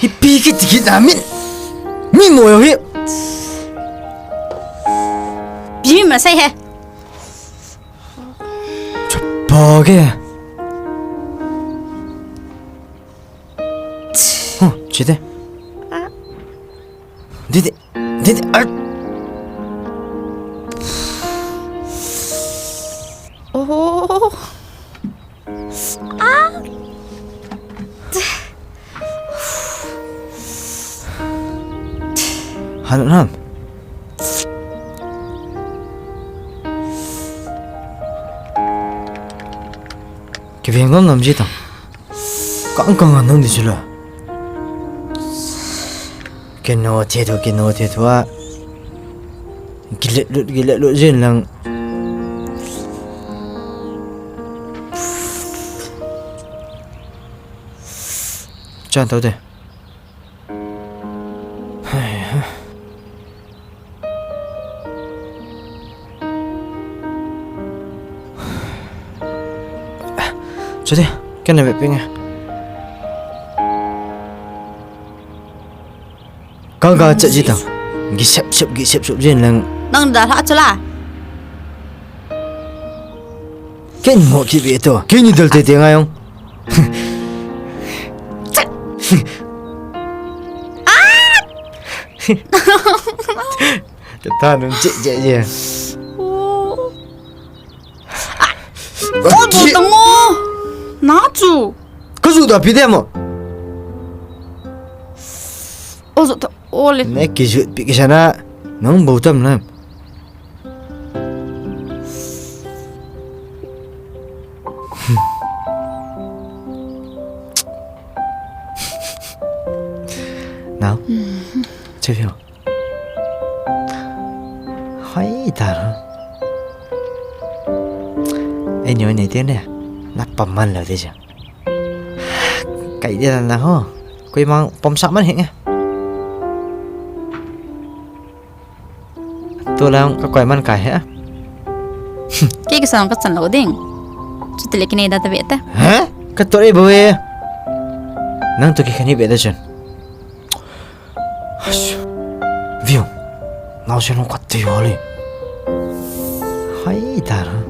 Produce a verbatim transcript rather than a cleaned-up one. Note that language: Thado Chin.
Pi kiti kit na min. Mi mo yo hi. Pi mi masai he. Chapa ke. Huh, chite. Didi, didi, ah. Oh. Ah. Han, han. Kiveng nom nom ji tang. Kang kang a nang di chula. Kino the thu, kino the thu a. Kilet lut, kilet lut jin lang. Chan tau te. Chute, kena be pinga. Kang kang chat ji tang. Gi sep sep, gi sep sep jin lang. Nang da ha chala. Ken mo ki be to. Ken ni dal te te ngai ong. Ka ta nun che che che. Oh. Ah, oh, botang mo. Na chu. Ka ju da pi de mo. Oh, ju ta, oh le. Ne ki ju pi ki sana. Nang bo tam na. Nau. Che phi. Hoi ta ro. Ei nyo nei te ne. Na pam man lo te cha. Kai de na ho. Koi mang pom sa man he. Tu lang ka koi man kai he. Kei ka sang ka chan lo ding. Chuti le kinei da ta be ta. He? Ka to e bo e. Nang to ki khani be da chan. Viu. Nau se no ka te yo le. Hai da ra.